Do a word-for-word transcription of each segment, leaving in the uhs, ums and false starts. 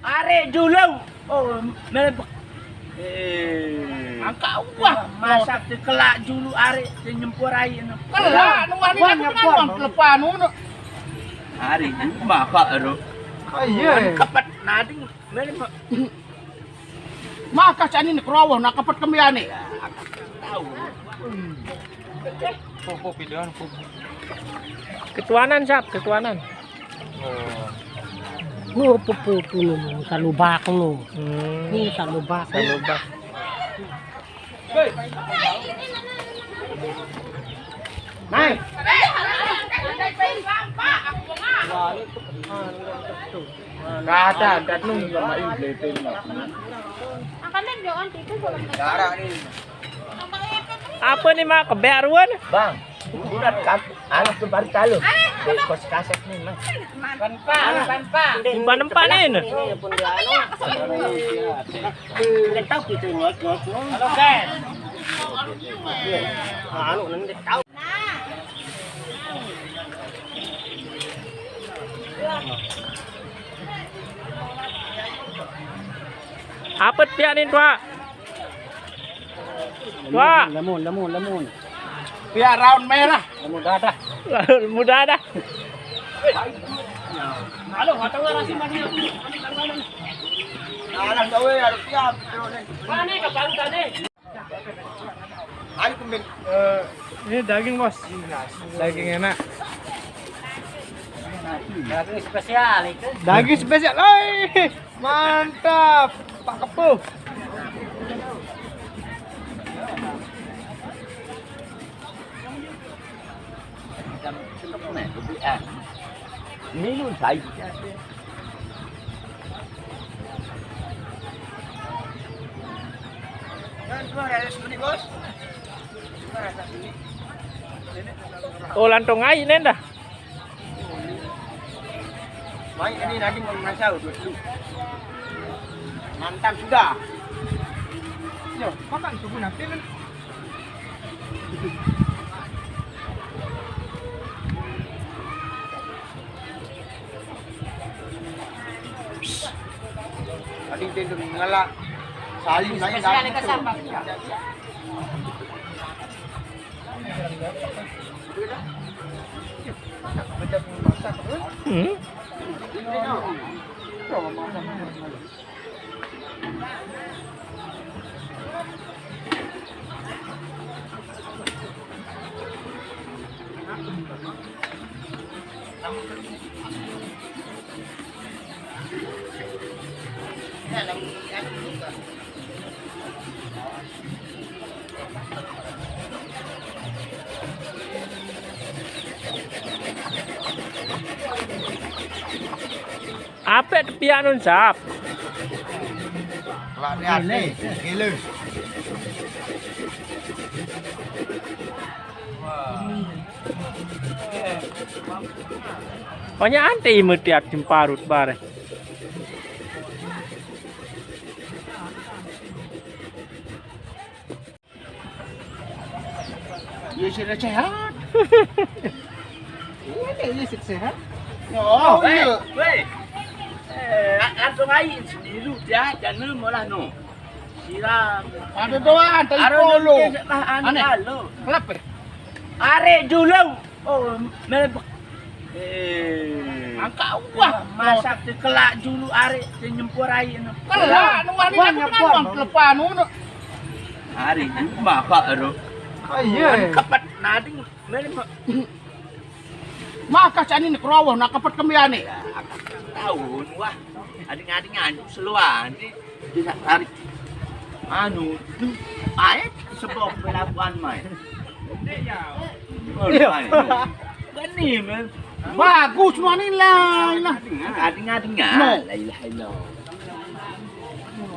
Arek dulu. Oh, mele-, eh. Angkat wah, masak tekelak dulu arek te nyempur air. Kelak, nu wah ni wah aku nyempur. Teman, kelepan, nu. Arek dulu masak tu. Oh, iya. Kepet nading, mele-, Maka cak ni kerawah nak kepet kembiane. Tahu. Ketuanan siap, ketuanan. Oh. Ngopo putu nu, salubak nu. Hmm. Ni salubak. Salubak. Naik. Kada, kada nung sama ini beleting. Darah ni. Apa ni, Mak? Kebeak ruan? Bang, bukan kan? Anak tu baru tahu. Dari kos kaset ni, Mang. Pan pa, pan pa. Umpan empat ni. Ini pun dia anu. Nggak tahu kita nyot, nyot, nyot. Halo, guys. Anu, nggak tahu. Apa piak ni, Pak? Pak. Lemon, lemon, lemon. Piak raun merah. Lemon dadah. Lemon dadah. Halo, atau ngarasi mani aku. Alah, gawe harus siap. Mana ke baru tadi? Ayo, kembali. Eh, ini daging, Bos. Daging enak. Daging spesial itu. Daging spesial. Oi, mantap. Pak Kepuh. Minum saya. Oh, lantong ai nenda. Mai ini nanti mau ngasau dua dulu. Mantap sudah. Yo, makan subuh nanti kan. Tadi dia tu mengelak. Saling naik. Spesial dalam ke sambal. Hmm? Apik tepiak nun, Sap. Lak ni asli, gila. Wah. Banyak ante imut tiap jemparut bare. Iya, sudah sehat. Iya, iya, sudah sehat. Oh, iya. Weh. Eh, langsung aja sendiri dia, jangan malah no. Siram. Ada doang, tadi polo. Aneh. Kelap, eh? Arek dulu. Oh, mele-, eh. Angkat wah, masak tekelak dulu arek te nyempur air. Kelak, nu wani wah, nyempur. Kelepan nu. Arek dulu masak tu. Oh, iya. Kepet nading, mele-, maka cak ni kerawah nak kepet kembiane. Tahu wah. Ading-ading anjuk seluar ni. Dia nak tarik. Anu, tu air sebab pelabuhan mai. Iya. Gani, man. Bagus, man, ni lah, lah. Ading-ading, ah. No. La ilaha illallah.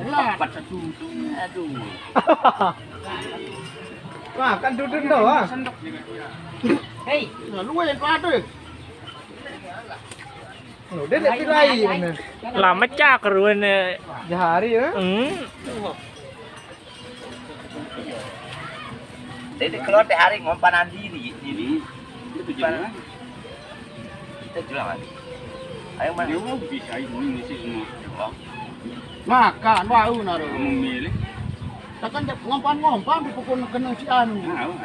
Lah. Empat satu. Aduh. Wah, kan duduk tu, ah. Hei. Nah, lu yang kuat tu. Lho, dia nak pilai mana? Lah mecah keruan, eh. Jahari, ya? Hmm. Jadi keluar teh hari ngompanan diri, diri. Itu tujuan. Kita jual, Mas. Ayo, Mas. Dia mau bisa ini ngisi semua. Makan, wau naro. Memilih. Takkan ngompan-ngompan dipukul kena si anu. Nah, aduh.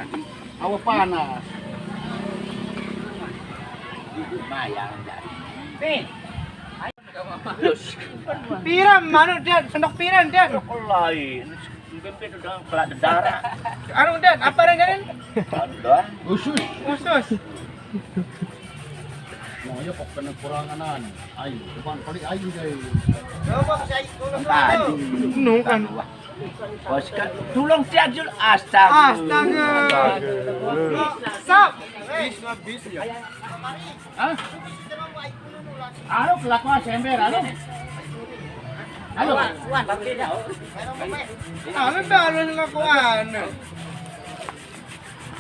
Awa panas. Lumayan, jadi. Nih. Piram, anu, Dian, sendok piram, Dian. Lain. Mungkin itu doang, pelak darah. Anu, Dian, apa yang Dian? Anu doang. Usus. Usus. Mau ya kok kena kurangan anu. Ayo, bukan pelik ayo, deh. Coba kasih air dulu. Tadi. Nu kan. Wah, sekarang tulung si Ajul. Astaga. Astaga. Sap. Bis, bis ya. Hah? Anu kelakuan sember, anu. Halo. Anu dah, anu kelakuan.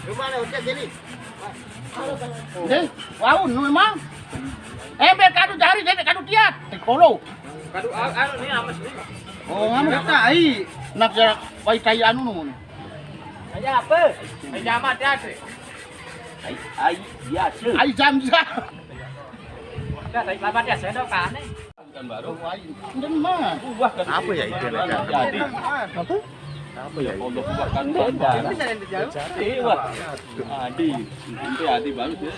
Rumah ada hujan jadi. Eh, wau nu emang. Ember kadu jari, dede kadu tiat. Tekolo. Kadu a-, anu nih, ames nih. Oh, anu tai. Nak ya, wai tai anu nu. Kayak apa? Kayak amat ya, Dek. Ai, ai, biasa. Ai, jam-jam. Udah, tai kelapa dia, sendok, aneh. Bukan baru. Udah, mah. Apa ya itu? Jadi. Apa? Apa ya? Pondok bukan beda. Iya, wah. Adi, nanti Adi baru dia.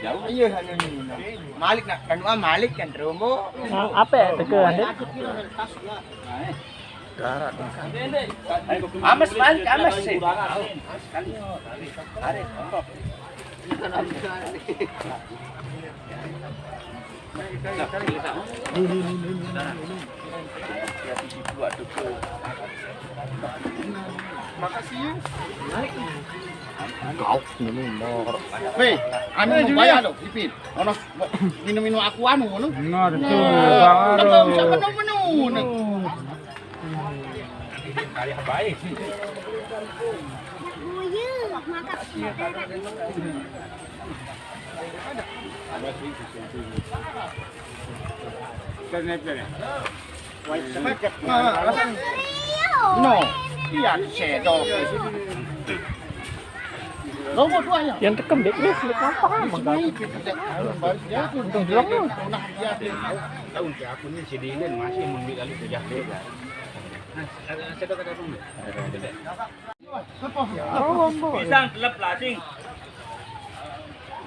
Jauh. Iya, anu ini. Malik nak, kan, ah, Malik kan, Romo. Ah, apa ya? Teke, Adi? Nah, eh. Ames, balik, ames sih. Tarik, tarik. Makasih ya. Kau ini mau. Hei, anu bayar lo, Ipin. Ono minum-minum aku anu ngono. Nah, betul. Nah, betul. Siapa nang menu? Kali apa, eh? No, iya, sedo. Lomo dua ya. Yang tekem dek, dek apa kan? Untung jelek. Tahun ke aku ni si Dingin masih membeli lalu kerja. Nah, ada sedo kata apa? Pisang telep lasing.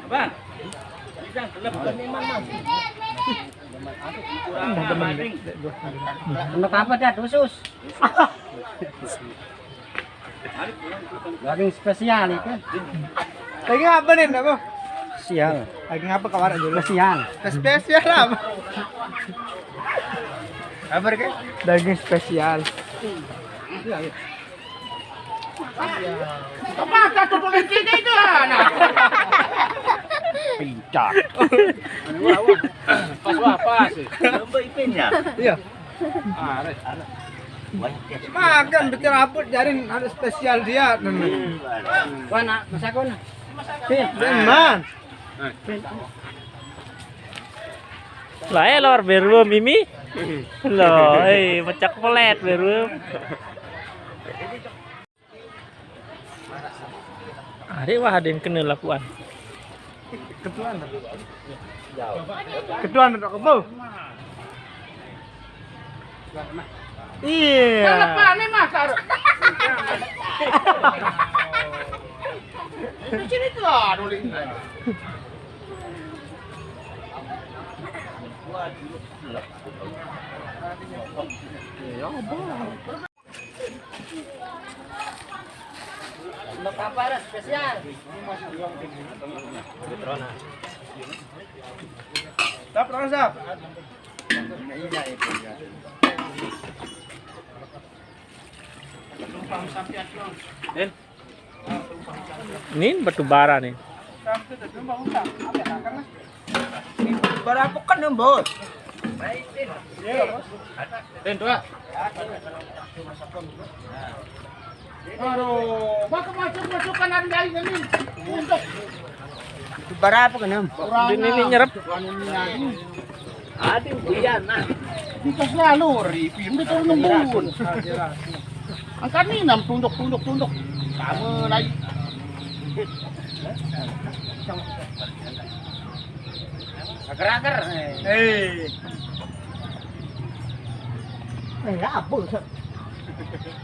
Abang. Pisang telep. Kurang lasing. Untuk apa dia khusus? Daging spesial itu. Daging apa nih, apa? Sial. Daging apa, kawan dulu? Spesial. Spesial apa? Apa, Kak? Daging spesial. Apa kata tulis ini itu, anak? Pintar. Pas, wah, pas. Lomba ipinnya. Iya. Arek, arek. Makan betul abut jarin harus spesial dia. Wana, masak wana. Pin, man. Lah, eh, lor beruem, Mimi. Loh, eh, pecak pelet beruem. Arek wah ada yang kena lapuan. Ketuan. Ketuan tak apa? Iya. Lepane, Mas, karo. Di sini tuh, aduh, ini. Ya, apa? Untuk apa ada spesial? Sap, Ron, sap. Din. Ini batu bara nih. Berapa kan, Bos? Din, dua. Aduh, baka masuk-masukan anda ini nih. Untuk. Berapa kan, Om? Kurang ini nyerep. Anu ini lagi. Aduh, iya, nah. Kita selalu ripin, betul nembun. Angkat nih, enam tunduk, tunduk, tunduk. Sama lagi. Agar-agar. Eh. Eh, apa?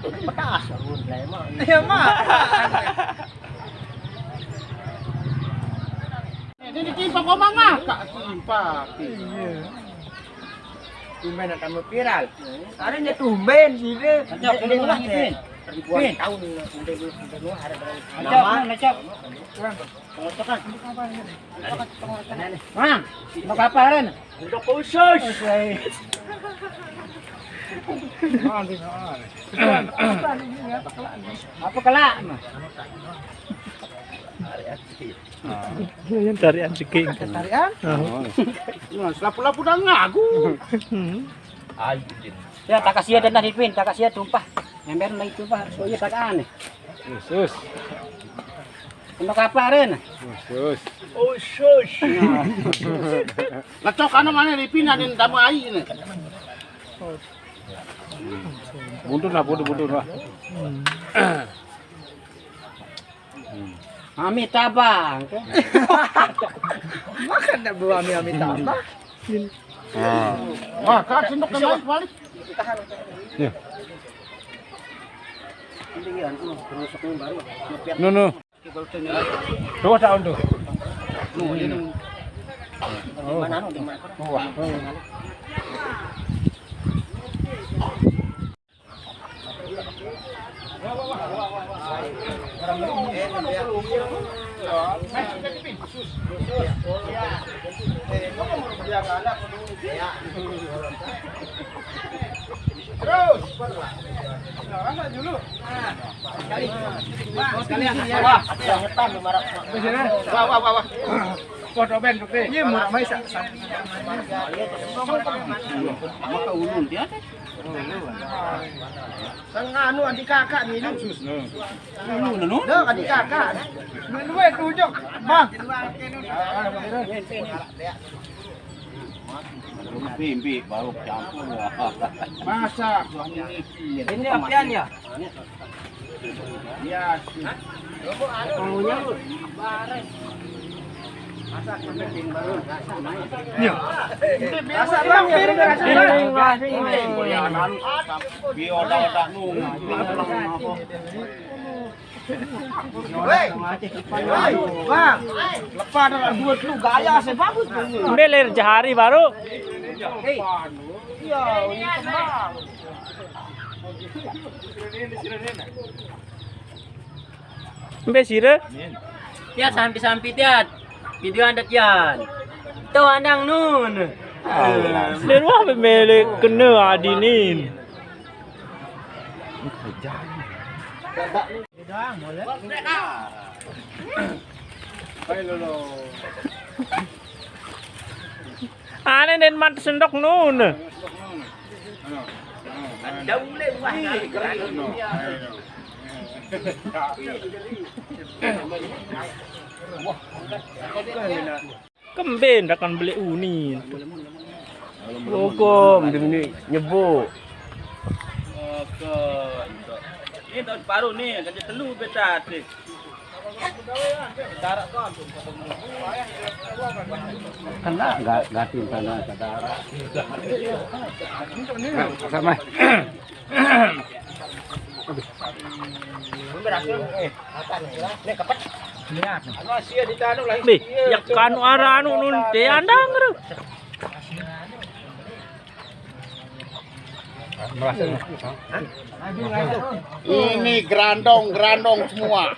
Pedas, aku bilang, emang. Ya, Mak. Ini ditimpa kau mangga, Kak, timpa. Iya. Tumben nak tambah viral. Ada nya tumben sih dia. Ngecok, ini lah, Pin. Ribuan tahun udah, udah, udah, ada berapa? Ngecok, nama? Ngecok. Pengocokan. Mang, untuk apa, Ren? Untuk khusus. Oke. Apa kelak, Mas? Yang tarian seking. Tarian? Oh. Nah, selapu-lapu dah ngaku. Hmm. Ayo, Jin. Ya, tak kasih ada dah, Ipin, tak kasih ada tumpah. Ember lagi tumpah, harus iya tak aneh. Khusus. Untuk apa, Ren? Khusus. Khusus. Lecok anu mana, Ipin, ada yang tambah air ni. Buntu lah, buntu, buntu lah. Amitabha. Makan dah bawa ami Amitabha. Nah. Wah, Kak, sendok kembali, balik. Ya. Ini ya, anu, terus aku baru. No, no. Tuh, daun tuh. No, ini. Oh. Di mana, anu, di mana? Wah. Terus. Nah, masak dulu. Nah, sekali. Wah, wah, wah, wah. Wah, wah, wah, wah. Wah, doben, doben. Iya, murah mai sa-, sa-, Maka ulun dia teh. Sang anu, adik kakak ni, lu. Sus, no. Ulun, no. Dah, adik kakak. Dua-dua tunjuk, Bang. Bimbi baru campur ya. Masak, Bang, ini. Ini apian ya? Iya. Maunya lu. Iya. Rasa bang, ya, bener, rasa bang. Ini, ini. Bioda otak lu. Woi, woi, bang, lepas dah dua lu gaya saya bagus, bang. Beler jahari baru. Hei. Iya, ini kembang. Mbe sire? Ya, sampi-sampi tiat. Video anda tian. Tuh andang nun. Alah. Leruah pemele kena adinin. Ane den mat sendok nun. Kembe ndak kan beli uni. Hukum demi nyebut. Ini tahun baru nih, kerja telu beta. Kena nggak ganti tanah saudara. Sama. Nih, ya kanu aranu nun te andang. Ini gerandong-gerandong semua.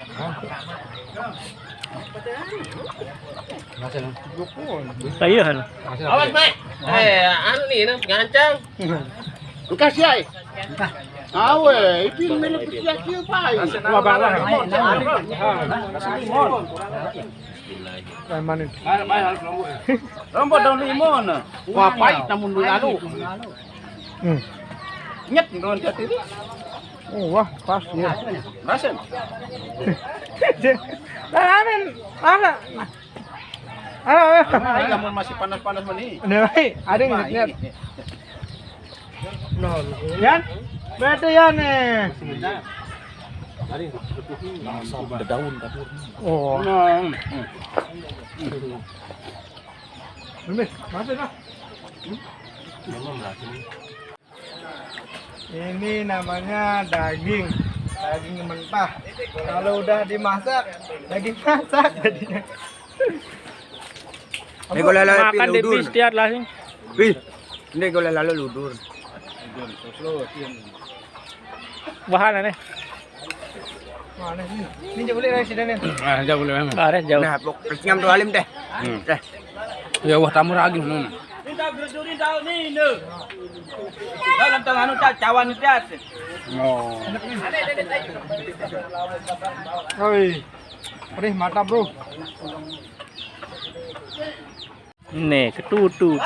Ayo, hal. Awas, Mak. Eh, anu nih, ngancang. Kasih ai. Awe, ipin milik pesiak kieu, Pai. Wah, bawah. Limon. Lombok daun limon. Wah, pahit namun lalu. Hmm. Nyet, daun jati ini. Oh, wah, pas ya. Rasen. Amin. Mana? Ah, ah. Ini lamun masih panas-panas mah nih. Nah, baik. Ada yang lihat. Yan? Bete ya nih. Daun kabur. Oh. Nah. Ini masuk dah. Ini namanya daging, daging mentah. Kalau udah dimasak, daging masak jadinya. Ini kalau lalo makan di bis tiat lah sih. Wih, ini kalau lalo ludur. Bahan aneh. Mana sih? Ini jauh boleh dari sini nih. Ah, jauh boleh memang. Baris jauh. Nah, pok, terus ngam dua alim deh. Hmm. Deh. Ya wah tamu lagi mana? Ini tak geruduri tahu ni, ni. Dalam tengah anu tak cawan ni dia. Oh. Oi. Perih mata, Bro. Nih, ketutu.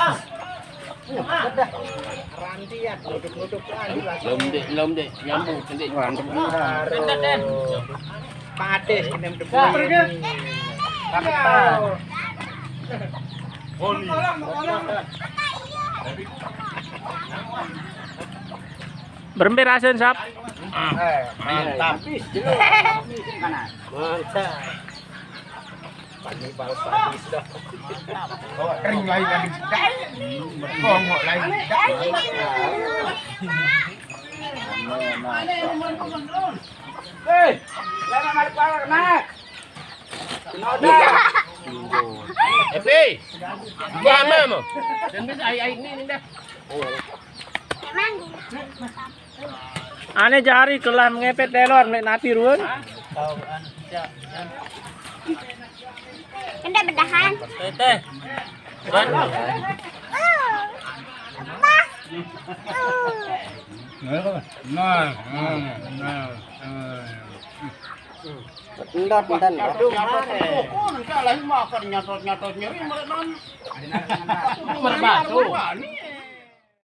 Lom dek, lom dek, nyambung sendiri. Mantap. Patis kena debu. Berembe rasen, Sap? Mantap. Mantap. Pagi baru pagi sudah. Kering lain lagi sudah. Bongok lain sudah. Hei, jangan malu-malu, nak. Kena dah. Epi, gua ambil mau. Dan bisa ai-ai ni, ni dah. Ane jari kelah ngepet delor mek napi ruan. Kena bedahan. Teteh. Wan. Nah, nah, nah, nah. Entar, entar, entar. Aduh, enggak lagi makan nyatot-nyatot nyeri mereka. Merbaso.